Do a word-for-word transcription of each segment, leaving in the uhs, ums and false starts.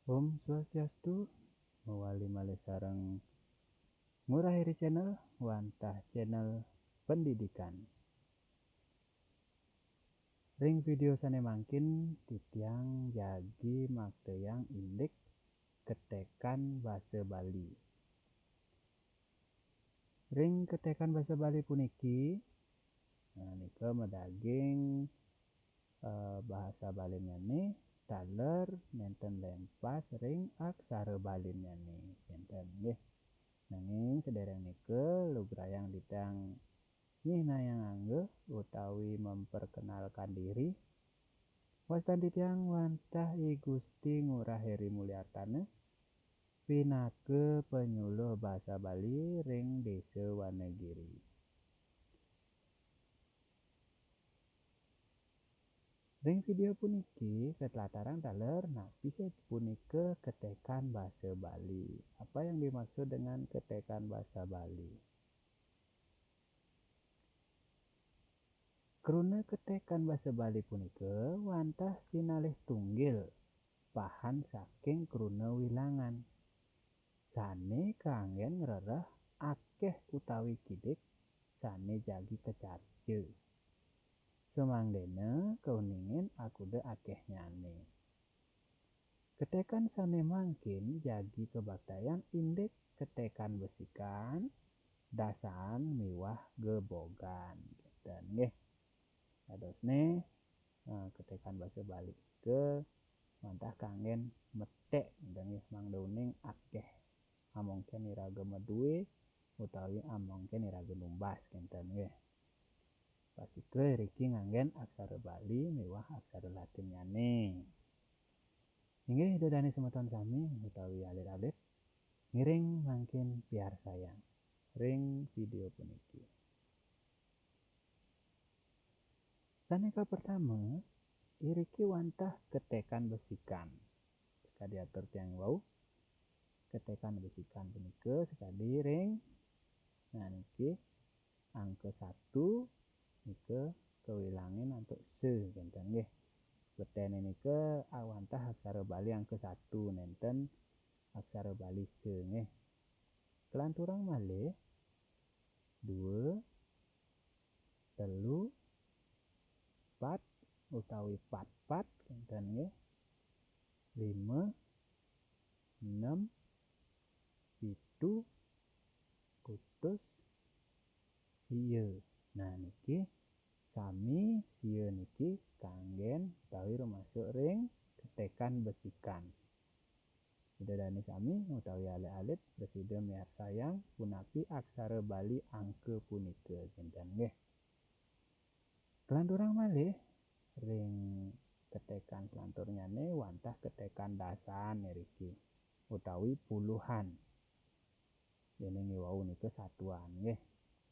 Om Swastiastu, mawali malih sareng Ngurah Eri Channel, wantah channel pendidikan. Ring video sane mangkin titiang jagi maktayang indik ketekan basa Bali. Ring ketekan basa Bali puniki, nah, nika madaging, eh, bahasa Balinyane taler nenten lempas ring aksara Balinyane, nenten nggih. Nanging sedereng nika lugrayang titiang nyihnayang angga utawi memperkenalkan diri. Wastan titiang wantah I Gusti Ngurah Heri Mulyartana, pinaka panyuluh basa Bali ring Desa Wanagiri. Ring video puniki katlatarang taler napi sih punika ketekan basa Bali. Apa yang dimaksud dengan ketekan basa Bali? Kruna ketekan basa Bali punika wantah sinalih tunggil pahan saking kruna wilangan sane kanggen ngrereh akeh utawi kidik sane jagi kacarca. Sumangdena kauningin akuda akehnyane. Ketekan sane mangkin jagi kabaktayang indik ketekan besikan, dasaan miwah gebogan. Kenten nggih. Dadosne, eh, ketekan basa Bali ke wantah kanggen metek, kenten nggih, mangda uning akeh. Amongken iraga madue utawi amongken iraga numbas, kenten nggih. Pastika iriki nganggen aksara Bali miwah aksara Latinnyane. Inggih, Ida dane semeton sami utawi alit-alit, ngiring mangkin piarsayang ring video puniki. Sane kapertama, iriki wantah ketekan besikan. Sakadi atur tiang wau, ketekan besikan punika sakadi ring, nah, niki, angka satu nika kawilangin antuk se, kenten nggih. Betene nika wantah aksara Bali angka satu, nenten aksara Bali se nggih. Kalanturang malih dua, telu, pat utawi patpat, kenten nggih. Lima, enem, pitu, kutus, sia. Nah, niki sami sia niki kanggen utawi rumasuk ring ketekan besikan. Ida dane sami utawi alit-alit prasida miarsayang punapi aksara Bali angka punika, kenten nggih. Kalanturang malih ring ketekan selanturnyane wantah ketekan dasaan iriki utawi puluhan. Dening iwau nika satuan nggih.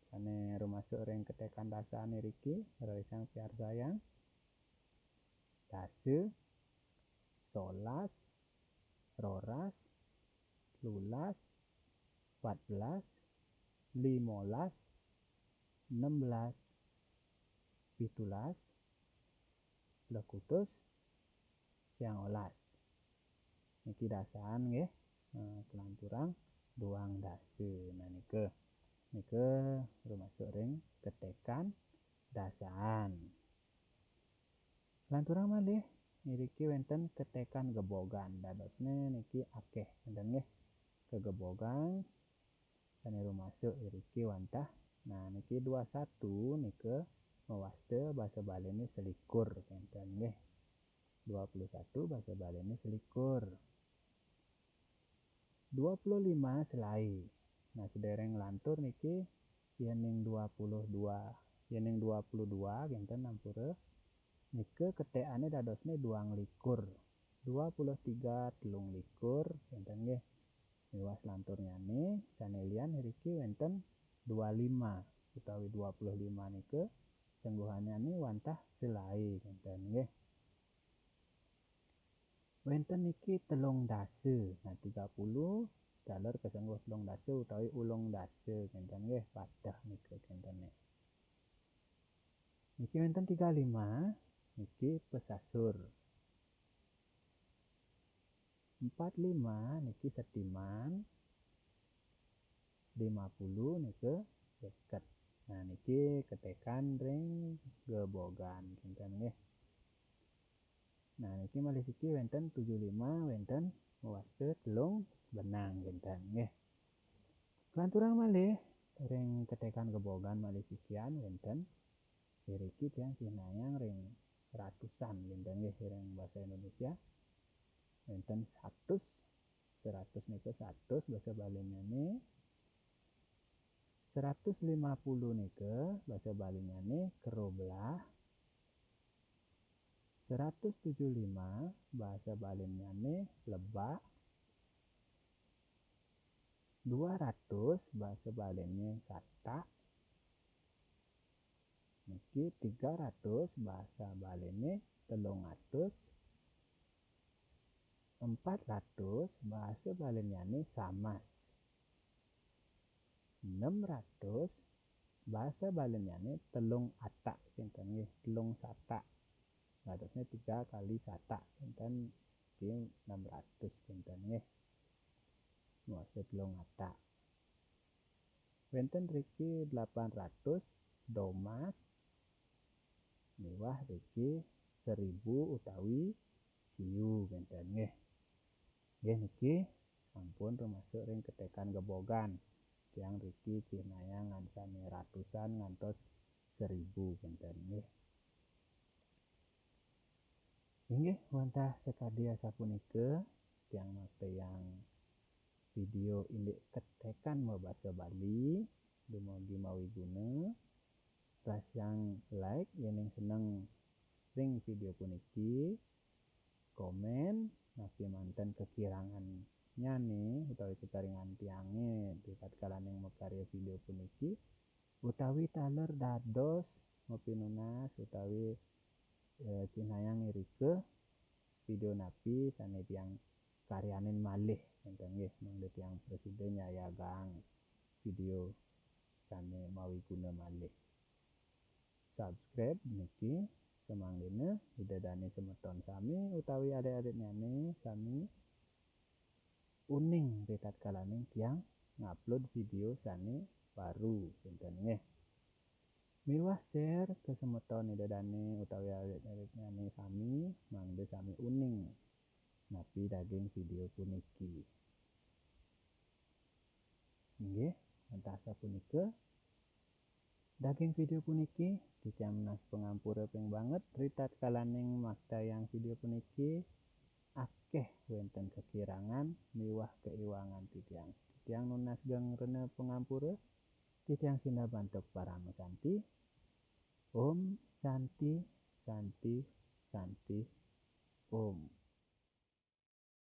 Sane rumasuk ring ketekan dasaan iriki, rarisang piarsayang. Dasa, solas, roras, telulas, patbelas, limolas, nembelas, pitulas, plekutus, sangolas. Niki dasaan nggih, eh, kalanturang duang dasa. Nah, nika, nika rumasuk ring ketekan dasaan. Lanturang malih, iriki wenten ketekan gebogan. Dadosne niki akeh, wenten nggih. Kegebogan sane rumasuk iriki wantah. Nah, niki dua satu nika mawasta basa Baline selikur, kenten nggih. Dua puluh satu basa Baline selikur. Dua puluh lima selai. Nah, sedereng lantur niki, yening dua puluh dua, yening dua puluh dua, kenten ampura, nika ketekane dadosne duang likur. Dua puluh tiga, telung likur, kenten nggih. Miwah selanturnyane, sane lian iriki wenten dua lima utawi dua puluh lima nika, sengguhanyane wantah selai, kenten nggih. Wenten niki telung dasa. Nah, tiga puluh taler kasengguh telung dasa utawi ulung dasa, kenten nggih, pateh nika kentene. Niki wenten tiga lima, niki pesasur. Empat lima niki setiman, lima puluh nika seket. Nah, niki ketekan ring gebogan kinten nggih. Nah, niki malih siki wenten tujuh lima, wenten mawasta telung benang kinten nggih. Kalanturang malih ring ketekan gebogan malih sikian wenten iriki tiang cihnayang ring ratusan kinten nggih ring basa Indonesia. Wenten satus, seratus nika satus basa Balinyane, seratus lima puluh nika basa Balinyane kerublah, seratus tujuh lima basa Balinyane lebak, dua ratus basa Baline satak, niki tiga ratus basa Baline telung atus, empat ratus basa Balinyane samas, enam ratus basa Balinnyane telung atak kinten nggih, telung satak. Dadosne tiga kali satak kinten, nggih enam ratus kinten nggih. Mawasta telung atak. Wenten riki delapan ratus domas miwah riki seribu utawi siu kinten nggih. Nggih niki sampun rumasuk ring ketekan gebogan. Tiang riki cihnayang ngan sane ratusan ngantos seribu kinten nggih. Inggih wantah sakadi asapunika tiang maktayang video indik ketekan mabasa Bali. Dumugi mawiguna. Prasida like yening seneng ring video puniki, komen napi manten kakirangannyane utawi kekaringan tiange di tatkalaning makarya video puniki, utawi taler dados mapinunas utawi, eh, cihnayang irika video napi sane tiang karyanin malih kinten nggih, mangda tiang prasida nyayagang video sane mawiguna malih. Subscribe niki samanggina Ida dane semeton sami utawi adik-adiknyane sami uning ritatkalaning tiang ngupload video sane baru kinten nggih. Miwah share ka semeton Ida dane utawi adik-adiknyane sami mangda sami uning napi daging video puniki. Inggih, wantah sapunika daging video puniki, titiang nunas pangampura ping banget ritatkalaning maktayang video puniki akeh wenten kakirangan miwah kaiwangan titiang. Titiang nunas geng rena pangampura, titiang sinah bantuk parama santi. Om Santi, Santi, Santi, Om.